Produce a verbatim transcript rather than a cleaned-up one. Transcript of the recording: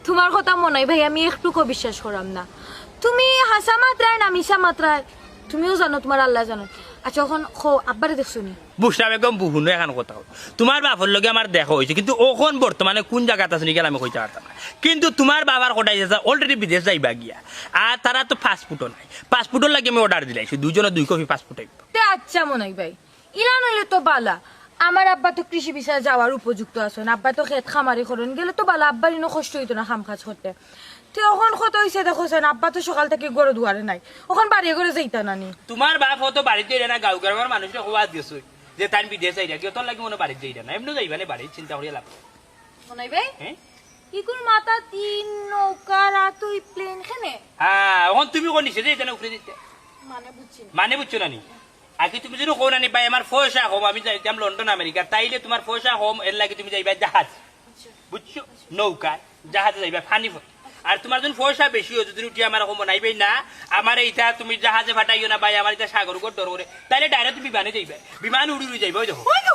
তুমার কথা মনাই ভাই, আমি একটুকও বিশ্বাস করাম না। তুমি হাছা মাতরায় না মিছা মাতরায়, তুমিও জানো, তুমার আল্লায় জানো। আচ্ছা, অখন কও, আব্বারে দেখছো নি? বুশরা বেগম, হুনো এখান কথা কও। তুমার বাপর লগে আমার দেখা অইছে, কিন্তু অখন বর্তমানে কুন জাগাত আছে নি গেল আমি কইতাম পারতাম না। কিন্তু তুমার বাবার কটাই আছে already বিদেশ যাইবা গিয়া, আর তারা তো পাসপোর্টও নাই। পাসপোর্টর লাগি আমি অর্ডার দিলাইছি, দুইজনর দুই কপি পাসপোর্ট অইবো। তে আচ্ছা মনাই ভাই, ইলান অইলে তো বালা। আমার আব্বা তো কৃষি বিষয়ে যাওয়ার উপযুক্ত আছইন, আব্বা তো খেত খামারি করইন, গেলে তো বালা, আব্বার ইনো কষ্ট অইতো না কাম কাজ করতে। তে অখন কত অইছে দেখো চাইন, আব্বা তো সকাল থাকি ঘরো দুয়ারে নাই, অখন বাড়ি ঘরো যাইতা না নি? তুমার বাপ অত বাড়িত যাইরা না, গাঁও গ্রামর মানুষরে খবর দিছইন যে তাইন বিদেশ যাইরা, কিওর লাগি মনো বাড়িত যাইরা না, এমনে যাইবা নে বাড়িত, চিন্তা করিয়া লাভ নাই। মনাই ভাই, হ্যাঁ? ইগুর মাথাত তিন নৌকা, রাত ওই প্লেন খেনে? হ্যাঁ, অখন তুমি কোন নিচে যাইতা না উপরে যাইতা? মানে বুঝছি না। মানে বুঝছো না নি? আগে তুমি যদি কও না নি, "ভাই, আমার পয়সা কম, আমি যাইতাম লন্ডন, আমেরিকা", তাইলে তুমার পয়সা কম, এর লাগি তুমি যাইবা জাহাজ। বুঝছো? নৌকা, জাহাজে যাইবা, পানি পথ। আর তুমার যদি পয়সা বেশি অয়, যদি উঠি আমার কম নাই ভাই না, আমার এইটা তুমি জাহাজে পাঠাইও না ভাই, আমার এটা সাগর ঘর ডর করে, তাইলে ডাইরেক্ট তুমি বিমানে যাইবা, বিমান উড়ি উড়ি যাইবা, ওই দেখো। ওই তো,